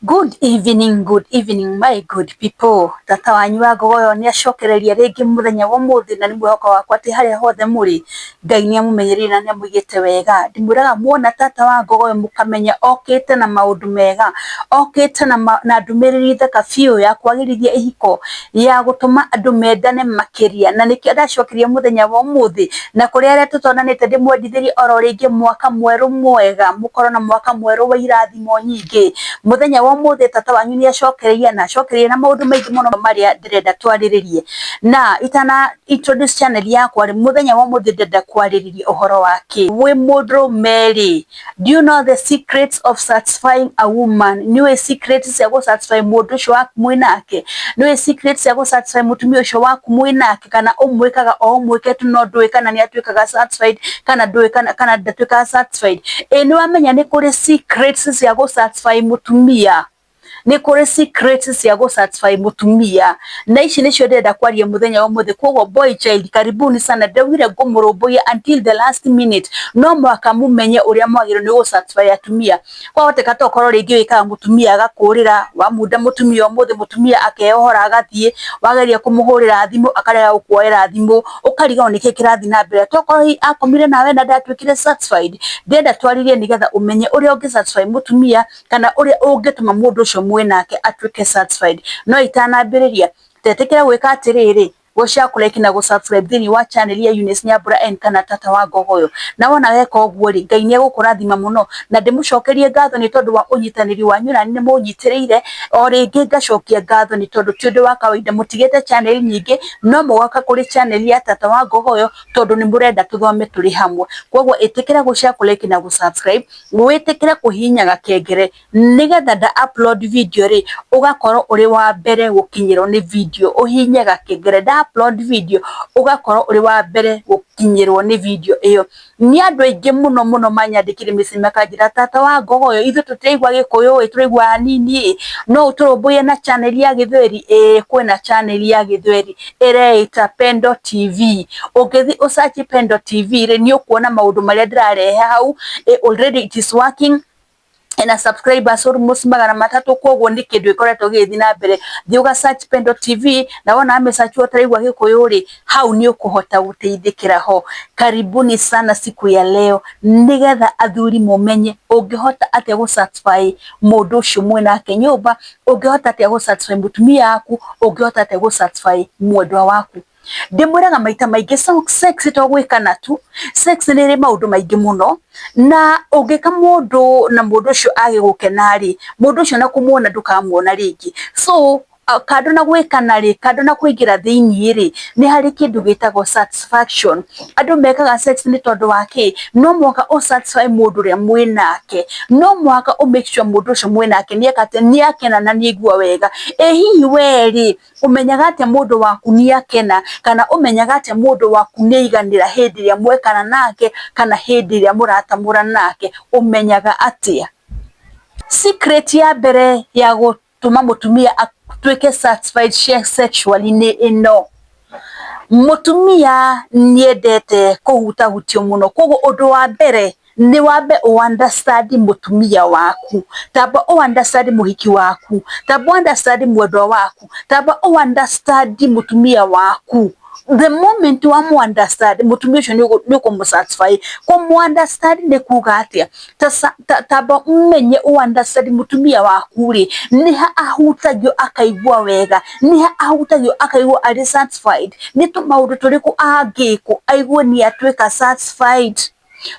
Good evening, good evening my good people. Tata wanyu wa Ngogoyo nĩ acokereria rĩngĩ mũthenya wa ũmũthĩ na nĩ mwĩhoko wakwa atĩ harĩa hothe mũrĩ Ngai nĩ amũmenyereire na nĩ amũigĩte wega. Ndĩmwĩraga muona tata wa Ngogoyo mũkamenya okĩte na maũndũ mega, okĩte na ndũmĩrĩri thaka biũ ya kwagĩrithia ihiko, ya gũtũma andũ mendane makĩria, na nĩkĩo ndacokeria mũthenya wa ũmũthĩ. Na kũrĩ arĩa tũtonanĩte ndĩmwendithĩrie oro rĩngĩ mwaka mwerũ mwega, mũkorwo na mwaka mwerũ wa irathimo nyingĩ. Mũthenya wa ũmũthĩ tata wanyu nĩ acokereirie na acokereirie na maũndũ maingĩ mũno marĩa ndĩrenda twarĩrĩrie. Na itana introduce channel yakwa rĩ, mũthenya wa ũmũthĩ ndĩrenda kwarĩrĩria ũhoro wa kĩ? Wĩ mũndũrũme rĩ, do you know the secrets of satisfying a woman? Nĩ ũĩ secrets cia gũ satisfy mũndũ ũcio waku mwĩnake? Nĩ ũĩ secrets cia gũ satisfy mũtumia ũcio waku mwĩnake? Kana ũmwĩkaga o ũmwĩke tu no ndũĩ kana nĩ atuĩkaga satisfied kana ndũĩ kana ndatuĩkaga satisfied? Ĩ nĩ wamenya nĩ kũrĩ secrets cia gũ satisfy mũtumia? Nĩ kũrĩ secrets cia gũ satisfy mũtumia, na ici nĩcio ndĩrenda kwaria mũthenya wa ũmũthĩ. Koguo boy child, karibuni sana. Ndaugire ngũmũrũmbũiya until the last minute. No mũhaka mũmenye ũrĩa mwagĩrĩirwo nĩ gũ satisfy atumia. Kwahoteka tokorwo rĩngĩ wĩkaga mũtumia agakũrĩra, wamunda mũtumia ũmũthĩ, mũtumia akeyohora agathiĩ, wageria kũmũhũrĩra thimũ akarega gũkuoera thimũ, ũkarigwo nĩkĩ kĩrathiĩ na mbere. Tokorwo hihi akomire nawe na ndatuĩkire satisfied. Ndĩrenda twarĩrie nĩgetha ũmenye ũrĩa ũngĩ satisfy mũtumia kana ũrĩa ũngĩtũma mũndũ ũcio mwĩnake atuĩke satisfied. No itanambĩrĩria, tetĩkĩra gwĩka atĩrĩrĩ, gũ share, kũ like na gũ subscribe thĩinĩ wa channel ya Eunice Nyambura N kana Tata wa Ngogoyo. Na wona weka ũguo rĩ, Ngai nĩ egũkũrathima mũno, na ndĩmũcokerie ngatho nĩ tondũ wa ũnyitanĩri wanyu na nĩ mũnyitĩrĩire. O rĩngĩ ngacokia ngatho nĩ tondũ ti ũndũ wa kawaida mũtigĩte channel nyingĩ no mũgoka kũrĩ channel ya Tata wa Ngogoyo tondũ nĩ mũrenda tũthome tũrĩ hamwe. Koguo ĩtĩkĩra gũ share, kũ like na gũ subscribe, wĩtĩkĩre kũhihinya gakengere nĩgetha nda upload video rĩ, ũgakorwo ũrĩ wa mbere gũkinyĩrwo nĩ video. Ũhihinye gakengere, nda upload video ũgakorwo ũrĩ wa mbere gũkinyĩrwo nĩ video ĩyo. Nĩ andũ aingĩ mũno mũno manyandĩkire message makanjĩra, "Tata wa Ngogoyo, ithuĩ tũtiraigua Gĩkũyũ ĩ, tũraigua hanini ĩ, no ũtũrũmbũiye na channel ya Gĩthweri?" Ĩĩ, kwĩna channel ya Gĩthweri ĩreĩta Pendo TV. Ũngĩthiĩ ũ search Pendo TV rĩ, nĩ ũkuona maũndũ marĩa ndĩrarehe hau. Already it is working ena subscribers almost 300, koguo nĩ kĩndũ gĩkoretwo gĩgĩthiĩ na mbere. Thiĩ ũga search Pendo TV, na wona ame search ũtaraigua Gĩkũyũ rĩ, hau nĩ ũkũhota gũteithĩkĩra ho. Karibuni sana siku ya leo nĩgetha athuri mũmenye ũngĩhota atĩa gũ satisfy mũndũ ũcio mwĩnake nyũmba, ũngĩhota atĩa gũ satisfy mũtumia waku, ũngĩhota atĩa gũ satisfy mwendwa waku. Ndĩmwĩraga maita maingĩ, sex to gwĩkana tu, sex nĩ ĩrĩ maũndũ maingĩ mũno, na ũngĩka mũndũ na mũndũ ũcio age gũkena rĩ, mũndũ ũcio na kũmuona ndũkamuona rĩngĩ. So kando na gwĩkana rĩ, kando na kũingĩra thĩiniĩ rĩ, nĩ harĩ kĩndũ gĩtagwo satisfaction. Andũ mekaga sex nĩ tondũ wa kĩ? No mũhaka ũ satisfy mũndũ ũrĩa mwĩnake, no mũhaka ũ make sure mũndũ ũcio mwĩnake nĩ eka atĩa? Nĩ akena na nĩ aigua wega. Ĩ hihi we rĩ, ũmenyaga atĩa mũndũ waku nĩ akena, kana ũmenyaga atĩa mũndũ waku nĩ aiganĩra hĩndĩ ĩrĩa mwekana nake kana hĩndĩ ĩrĩa mũratamũra nake? Ũmenyaga atĩa? Secret ya mbere ya gũtũma mũtumia atuĩke satisfied sexually nĩ ĩno: mũtumia nĩendete kũhutahutio mũno. Koguo ũndũ wa mbere nĩ wambe ũ understand mũtumia waku, tamba ũ understand mũhiki waku, tamba ũ understand mwendwa waku, tamba ũ understand mũtumia waku. The moment wa mu understand mũtumia ũcio, nĩ ũkũmũ satisfy. Kũmũ understand nĩ kuga atĩa? Tamba ũmenye ũ understand mũtumia waku rĩ, nĩ ha ahutagio akaigua wega, nĩ ha ahutagio akaigua arĩ satisfied, nĩ tũmaũndũ tũrĩkũ angĩkwo aigue nĩ atuĩka satisfied,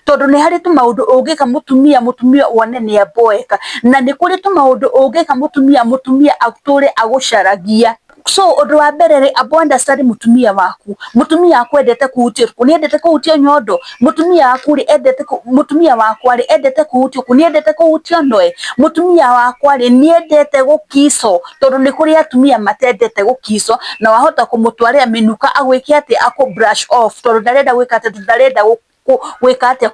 tondũ nĩ harĩ tũmaũndũ ũngĩka mũtumia, mũtumia wone nĩ amboeka, na nĩ kũrĩ tũmaũndũ ũngĩka mũtumia, mũtumia atũre agũcaragia. So ũndũ wa mbere rĩ, amba understand mũtumia waku. Mũtumia waku endete kũhutio kũ? Nĩ endete kũhutio nyondo? Mũtumia waku rĩ, endete, mũtumia wakwa rĩ, endete kũhutio kũ? Nĩ endete kũhutio ndoe? Mũtumia wakwa rĩ, nĩ endete gũkico? Tondũ nĩ kũrĩ atumia matendete gũkico, na wahota kũmũtwarĩra mĩnuka agwĩke atĩ akũ brush off, tondũ ndarenda gwĩka atĩ, tondũ ndarenda gwĩka atĩa.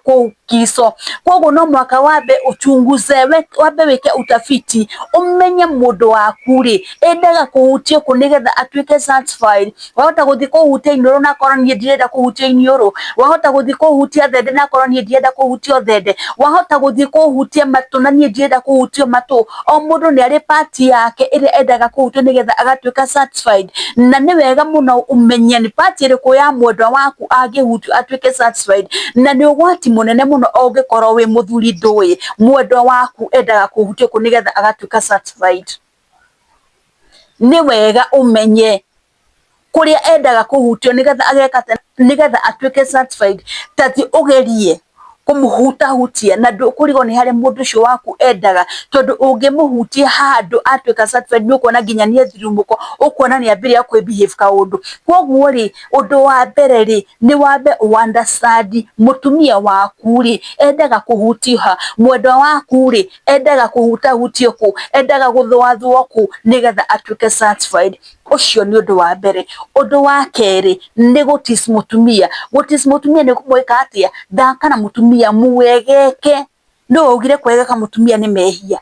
Kiso. Koguo no mwaka wambe uchunguze, wambe wike utafiti, umenye mundu waku ri endaga kuhutio ku nigetha atuike satisfied. Wahota guthi kuhutia iniuru na akorwo nie ndirenda kuhutio iniuru, wahota guthi kuhutia thende na akorwo nie ndirenda kuhutio thende, wahota guthi kuhutia matu na nie ndirenda kuhutio matu. O mundu ni ari part yake iria endaga kuhutio nigetha agatuika satisfied. Na ni wega muno umenye ni part iriku ya mwendwa waku angihutio atuike satisfied. Na ni ugwati munene muno ungikorwo wi muthuri ndui mwendwa waku endaga kuhutio ku nigetha agatuika satisfied. Ni wega umenye kuria endaga kuhutio nigetha ageka nigetha atuike satisfied. Tati ugerie kumuhutahutia na ndukurigwo ni haria mundu ucio waku endaga, tondu ungimuhutia handu atuika satisfied ni ukuona nginya ni ethirumuko, ukuona ni ambiria kwi behave kaundu. Koguo ri undu wa mbere ri ni wambe understand mutumia waku ri endaga kuhutio ha, mwendwa waku ri endaga kuhutahutio ku, endaga guthuathwo ku nigetha atuike satisfied. Ucio ni undu wa mbere. Undu wa keri ni gutis mutumia. Gutis mutumia ni kumwika atia? Thaka na mutumia mwegeke. No ugire kwegeka mutumia ni mehia.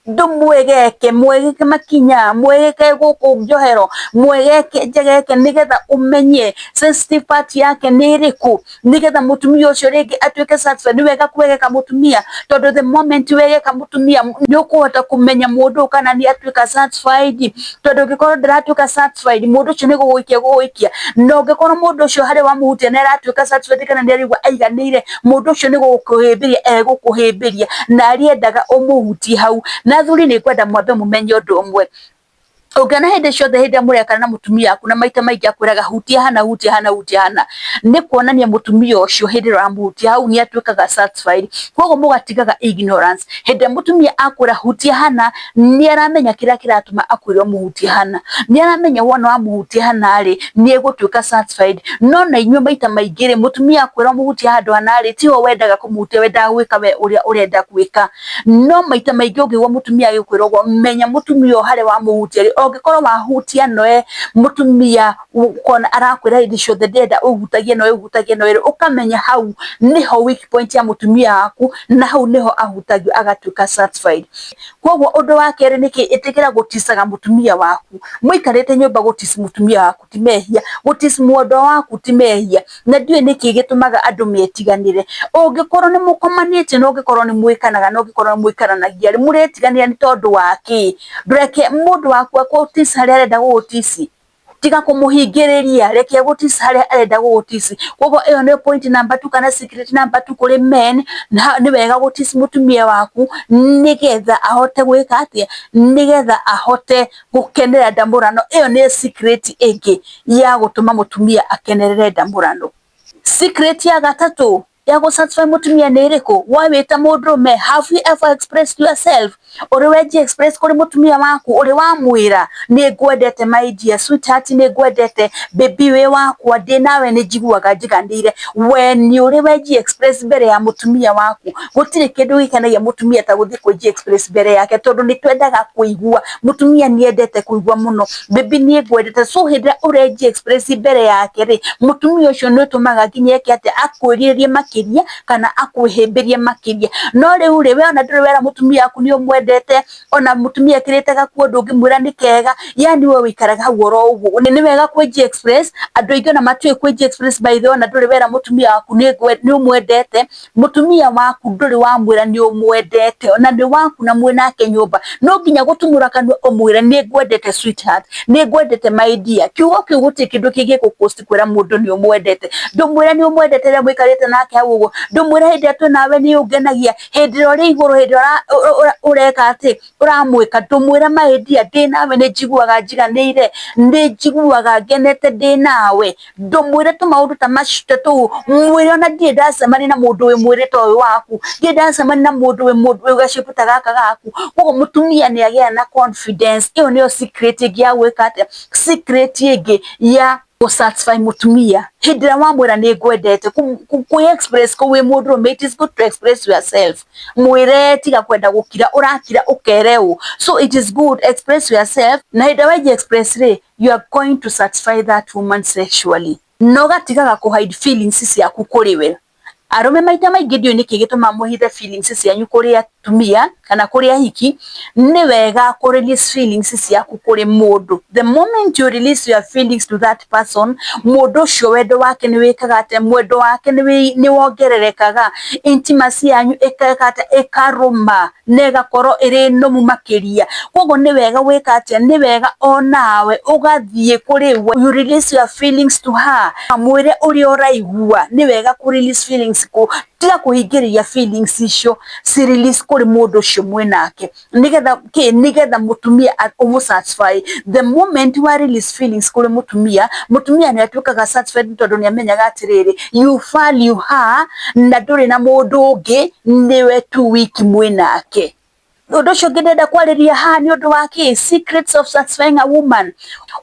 Ndumwegeke, mwegeke makinya, mwegeke guku njohero, mwegeke njegeke, nigetha umenye sensitive part yake ni iriku, nigetha mutumia ucio ringi atuike satisfied. Ni wega kwegeka mutumia, tondu the moment wegeka mutumia ni ukuhota kumenya mundu kana ni atuika satisfied. Tondu ungikorwo ndaratuika satisfied, mundu ucio ni guguikia guguikia. Na ungikorwo mundu ucio haria wamuhutia ni aratuika satisfied kana ni araigua aiganire, mundu ucio ni gukuhimbiria egukuhimbiria na ariendaga umuhutie hau. Na athuri ni ngwenda mwambe mumenye undu umwe, ungiona hindi ciothe hindi murekana na mutumia waku na maita maingi akwiraga hutia hana, hutia hana, hutia hana, ni kuonania mutumia ucio hindi uramuhutia hau ni atuikaga satisfied. Koguo mugatigaga ignorance. Hindi mutumia akwira hutia hana, ni aramenya kiria kiratuma akwira muhutie hana, ni aramenya wona wamuhutia hana ri ni egutuika satisfied. No na inyuĩ maita maingi ri mutumia akwira muhutie handu hana ri tiho wendaga kumuhutia, wendaga gwika we uria urenda gwika. No maita maingi ungigua mutumia agikwira uguo, menya mutumia haria wamuhutia ri, ungikorwo wahutia noe mutumia ukona arakwira hindi ciothe ndĩrenda uhutagie noe, uhutagie noe, ukamenya hau niho weak point ya mutumia waku, na hau niho ahutagio agatuika satisfied. Koguo undu wa keri niki, itikira guticaga mutumia waku. Muikarite nyumba gutici mutumia waku ti mehia, gutici mwendwa waku ti mehia. Na ndiũĩ niki gitumaga andu metiganire. Ungikorwo ni mukomanĩtie na ungikorwo ni mwikanaga na ungikorwo ni muikaranagia ri, muretiganira ni tondu wa ki? Ndureke mundu waku akutici haria arenda gugutici, tiga kumuhingiriria, reke agutici haria arenda gugutici. Koguo iyo ni point number 2 kana secret number 2 kuri men. Ni wega gutici mutumia waku nigetha ahote gwika atia, nigetha ahote gukenera ndamurano. Iyo ni secret ingi ya gutuma mutumia akenerere ndamurano. Secret ya gatatu ya gu satisfy mutumia ni iriku? Wa wita mundurume, have you ever expressed yourself? Uri wenji express kuri mutumia waku, uri wamwira ni ngwendete my dear sweetheart, ni ngwendete baby we wakwa, ndi nawe ni njiguaga njiganire. We ni uri wenji express mbere ya mutumia waku. Gutiri kindu gikenagia mutumia ta guthi kwinji express mbere yake, tondu ni twendaga kuigua. Mutumia ni endete kuigua muno, baby ni ngwendete. So hindi urenji express mbere yake ri, mutumia ucio ni utumaga nginya eke atia, akwiririe makiria kana akwihimbirie makiria. No riu ri, we ona nduri wera mutumia waku ni umwendete, ona mutumia ekirite gakuo ndungimwira ni kega, yani we wikaraga hau oro uguo. Ni wega kwinji express. Andu aingi ona matiũĩ kwinji express by the way, ona nduri wera mutumia waku ni umwendete. Mutumia waku nduri wamwira ni umwendete, ona ni waku na mwinake nyumba, no nginya gutumura kanua umwire ni ngwendete sweetheart, ni ngwendete my dear. Kiugo kiu gutiri kindu kingigucost kwira mundu ni umwendete. Ndumwira ni umwendete riria mwikarite nake hau uguo, ndumwira hindi ĩrĩa twĩ nawe ni ungenagia, hindi ĩrĩa ũrĩ igũrũ, hindi ĩrĩa ũreka ati uramwika, ndumwira my dear, ndi nawe ni njiguaga njiganĩire, ni njiguaga ngenete ndi nawe. Ndumwire tumaundu ta macio tuu, mwire ona ndirĩ ndacemania na mundu wi mwĩrĩ ta ũyũ waku, ndirĩ ndacemania na mundu wi mundu wi gacibu ta gaka gaku. Koguo mutumia ni agĩa na confidence. Iyo niyo secret ĩngĩ ya gwĩka atĩa, secret ĩngĩ ya gũ satisfy mutumia. Hindi ĩrĩa wamwĩra nĩ ngwendete, kwĩ express kũu wĩ mũndũrũme, it is good to express yourself. Mwĩre tiga kwenda gũkira, ũrakira ũkere ũ. So it is good, express yourself. Na hĩndĩ ĩrĩa wenji express rĩ, you are going to satisfy that woman sexually. Na ũgatigaga kũ hide feelings ciaku kũrĩ we. Arũme maita maingĩ ndiũĩ nĩkĩ gĩtũmaga mũhithe feelings cianyu kũrĩ atumia kana kũrĩ ahiki. Nĩ wega kũ release feelings ciaku kũrĩ mũndũ. The moment you release your feelings to that person, mũndũ ũcio wendo wake nĩ wĩkaga atĩa? Mwendo wake nĩ wongererekaga, intimacy yanyu ĩgeka atĩa? Ĩkarũma na ĩgakorwo ĩrĩ nũmu makĩria. Koguo nĩ wega gwĩka atĩa? Nĩ wega onawe ũgathiĩ kũrĩ we, you release your feelings to her, mwĩre ũrĩa ũraigua. Nĩ wega kũ release feelings, tiga kũhingĩrĩria feelings icio, ci release kũrĩ mũndũ ũcio mwĩnake, nĩgetha kĩ? Nĩgetha mũtumia ũmũ satisfy. The moment wa release feelings kũrĩ mũtumia, mũtumia nĩ atuĩkaga satisfied, tondũ nĩ amenyaga atĩrĩrĩ, you value her na ndũrĩ na mũndũ ũngĩ, nĩwe tu wiki mwĩnake. Ũndũ ũcio ũngĩ ndĩrenda kwarĩria haha nĩ ũndũ wa kĩ? Secrets of satisfying a woman.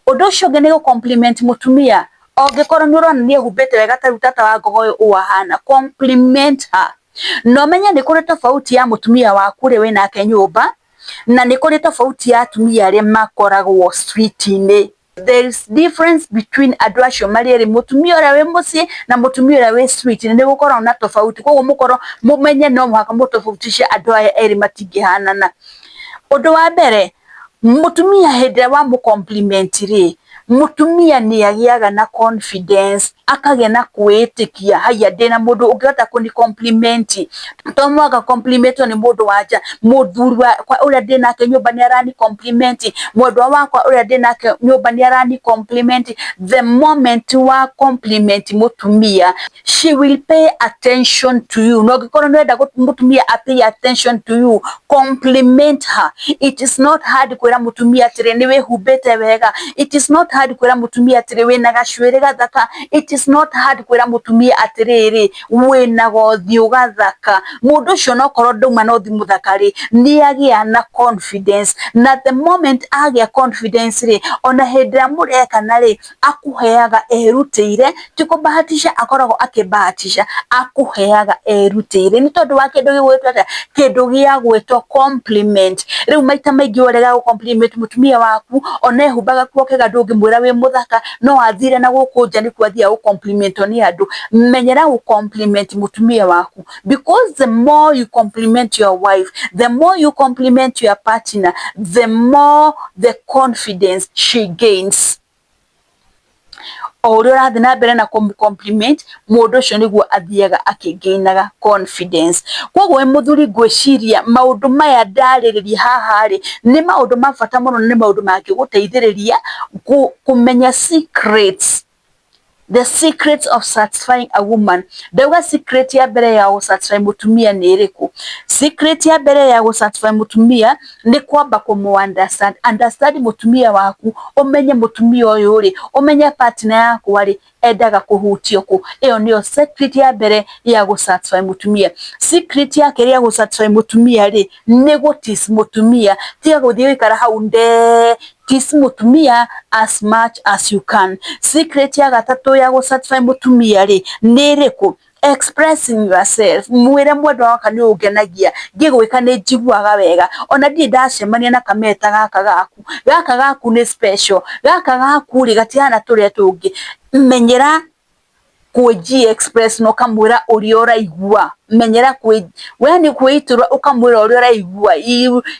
Ũndũ ũcio ũngĩ nĩ gũ compliment mũtumia. Angĩkorwo nĩ ũrona nĩ ehumbĩte wega ta rĩu tata wa Ngogoyo ũũ ahana, compliment her. Na ũmenye nĩ kũrĩ tofauti ya mũtumia waku ũrĩa wĩnake nyũmba, na nĩ kũrĩ tofauti ya atumia arĩa makoragwo street-inĩ. There is difference between andũ acio marĩ erĩ, mũtumia ũrĩa wĩ mũciĩ na mũtumia ũrĩa wĩ street, nĩ gũkoragwo na tofauti. Koguo mũkorwo mũmenye no mũhaka mũtofautishe andũ aya erĩ, matingĩhanana. Ũndũ wa mbere, mũtumia hĩndĩ ĩrĩa wamũ compliment rĩ, mũtumia nĩ agĩaga na confidence, akagĩa na kwĩĩtĩkia, haiya, ndĩna mũndũ ũngĩhota kũni compliment, to mũhaka complimentwo nĩ mũndũ wa nja, mũthuri wakwa ũrĩa ndĩnake nyũmba nĩ arani compliment, mwendwa wakwa ũrĩa ndĩnake nyũmba nĩ arani compliment. The moment wa compliment mũtumia, she will pay attention to you. Na ũngĩkorwo nĩ ũrenda mũtumia a pay attention to you, compliment her. It is not hard kwĩra mũtumia atĩrĩ, nĩ wĩhumbĩte wega. It is not hard kwĩra mũtumia atĩrĩ, wĩna gacuĩrĩ gathaka. It is not hard kwĩra mũtumia atĩrĩrĩ, wĩna gothiũ gathaka. Mũndũ ũcio nokorwo ndauma na ũthiũ mũthaka rĩ, nĩ agĩa na confidence, na the moment agĩa confidence rĩ, ona hĩndĩ ĩrĩa mũrekana rĩ, akũheaga erutĩire, ti kũbahatisha akoragwo akĩbahatisha, akũheaga erutĩire, nĩ tondũ wa kĩndũ gĩgwĩtwo atĩa? Kĩndũ gĩa gwĩtwo compliment. Rĩu maita maingĩ ũrega gũ compliment mũtumia waku, ona ehumbaga kuo kega, ndũngĩmwĩra wĩ mũthaka, no athire na gũkũ nja nĩkuo athiaga gũ complimentwo nĩ andũ. Menyera gũ compliment mũtumia waku, because the more you compliment your wife, the more you compliment your partner, the more the confidence she gains. O ũrĩa ũrathiĩ na mbere na kũmũ compliment mũndũ ũcio, nĩguo athiaga akĩgainaga confidence. Koguo wĩ mũthuri, ngwĩciria maũndũ maya ndarĩrĩria haha rĩ, nĩ maũndũ ma bata mũno, nĩ maũndũ mangĩgũteithĩrĩria kũmenya secrets, the secrets of satisfying a woman. Ndauga secret ya mbere ya gũ satisfy mũtumia nĩ ĩrĩkũ? Secret ya mbere ya gũ satisfy mũtumia nĩ kwamba kũmũ understand. Understand mũtumia waku, ũmenye mũtumia ũyũ rĩ, ũmenye partner yakwa rĩ, endaga kũhutio kũ. Ĩyo nĩyo secret ya mbere ya gũ satisfy mũtumia. Secret ya kerĩ ya gũ satisfy mũtumia rĩ, nĩ gũ tease mũtumia. Tiga gũthiĩ gũikara hau ndee, tease mũtumia as much as you can. Secret ya gatatũ ya gũ satisfy mũtumia rĩ, nĩ ĩrĩkũ? Expressing yourself. Mwĩre, mwendwa wakwa, nĩ ũngenagia, ngĩgwĩka nĩ njiguaga wega, ona ndirĩ ndacemania na kameta gaka gaku, gaka gaku nĩ special, gaka gaku rĩ, gatihana tũrĩa tũngĩ. Menyera kwĩji express na ũkamwĩra ũrĩa ũraigua. Menyera kwĩ we nĩ kwĩitũrũra, ũkamwĩra ũrĩa ũraigua.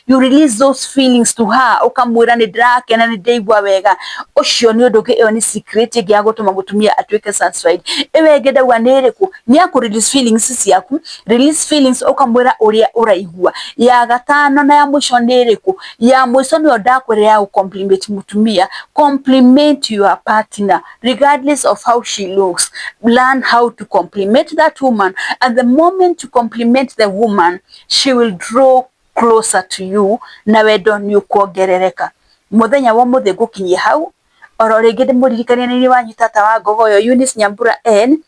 You release those feelings to her, ũkamwĩra nĩ ndĩrakena, nĩ ndĩraigua wega. Ũcio nĩ ũndũ ũngĩ, ĩyo nĩ secret ĩngĩ ya gũtũma mũtumia atuĩke satisfied. Ĩyo ĩngĩ ndauga nĩ ĩrĩkũ? Nĩ ya kũ release feelings ciaku. Release feelings, ũkamwĩra ũrĩa ũraigua. Ya gatano na ya mũico nĩ ĩrĩkũ? Ya mũico nĩyo ndakwĩra ya gũ compliment mũtumia. Compliment your partner regardless of how she looks. Learn how to compliment that woman, and the moment you compliment the woman, she will draw closer to you na wendo nĩ ũkuongerereka. Mũthenya wa ũmũthĩ ngũkinyia hau. Oro rĩngĩ ndĩmũririkanie nĩ wanyu tata wa Ngogoyo, Eunice Nyambura N,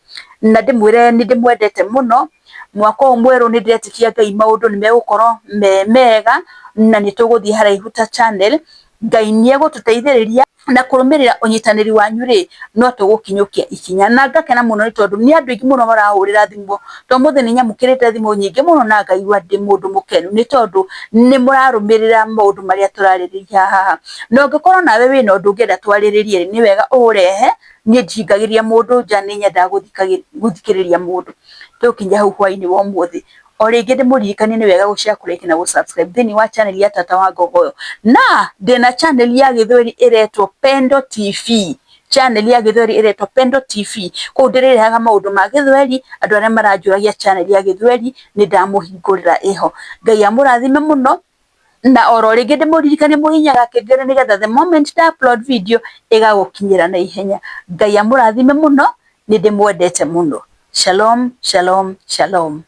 na ndĩmwĩre nĩ ndĩmwendete mũno. Mwaka ũyũ mwerũ nĩ ndĩretĩkia Ngai maũndũ nĩ megũkorwo me mega na nĩ tũgũthiĩ haraihu ta channel. Ngai nĩ egũtũteithĩrĩria na kũrũmĩrĩra ũnyitanĩri wanyu rĩ, no tũgũkinyũkia ikinya, na ngakena mũno nĩ tondũ nĩ andũ aingĩ mũno marahũrĩra thimũ. To mũthĩ nĩ nyamũkĩrĩte thimũ nyingĩ mũno na ngaigua ndĩ mũndũ mũkenu, nĩ tondũ nĩ mũrarũmĩrĩra maũndũ marĩa tũrarĩrĩria haha. Na ũngĩkorwo nawe wĩna ũndũ ũngĩenda twarĩrĩrie, nĩ wega ũũrehe. Niĩ ndihingagĩria mũndũ nja, nĩ nyendaga gũthikĩrĩria mũndũ. Tũgũkinyia hau hwainĩ wa ũmũthĩ. O rĩngĩ ndĩmũririkanie nĩ wega gũ share, kũ like na gũ subscribe thĩinĩ wa channel ya Tata wa Ngogoyo. Na ndĩna channel ya Gĩthweri ĩretwo Pendo TV. Channel ya Gĩthweri ĩretwo Pendo TV. Kũu ndĩrĩrehaga maũndũ ma Gĩthweri, andũ arĩa maranjũragia channel ya Gĩthweri nĩ ndamũhingũrĩra ĩho. Ngai amũrathime mũno na oro rĩngĩ ndĩmũririkanie mũhihinyaga kengere nĩgetha the moment nda upload video ĩgagũkinyĩra na ihenya. Ngai amũrathime mũno, nĩ ndĩmwendete mũno. Shalom, shalom, shalom.